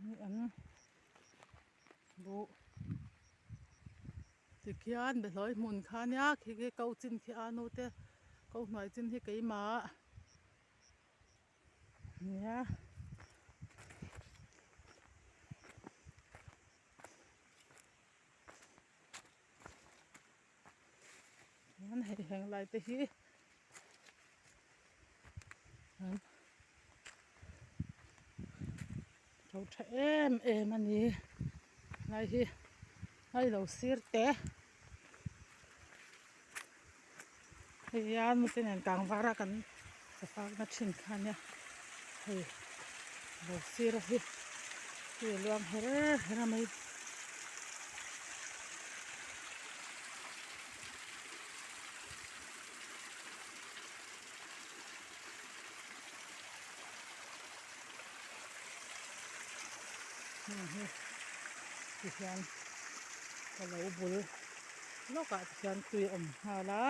Ni an buh tikhian behlawi hmun kha nia khi khi ko chin khi a nu te ko hnuai chin hi keimah nia. Chuan hei heng lai te hi an to tha em em a ni lai hi lai lo sir te hei hian mite nen kang var a kan chafak na thin kha ania hei lo sir hi tui a luang her her a mai. Heng hi tihian ka lo bul lawkah te hian tui a awm nghal a.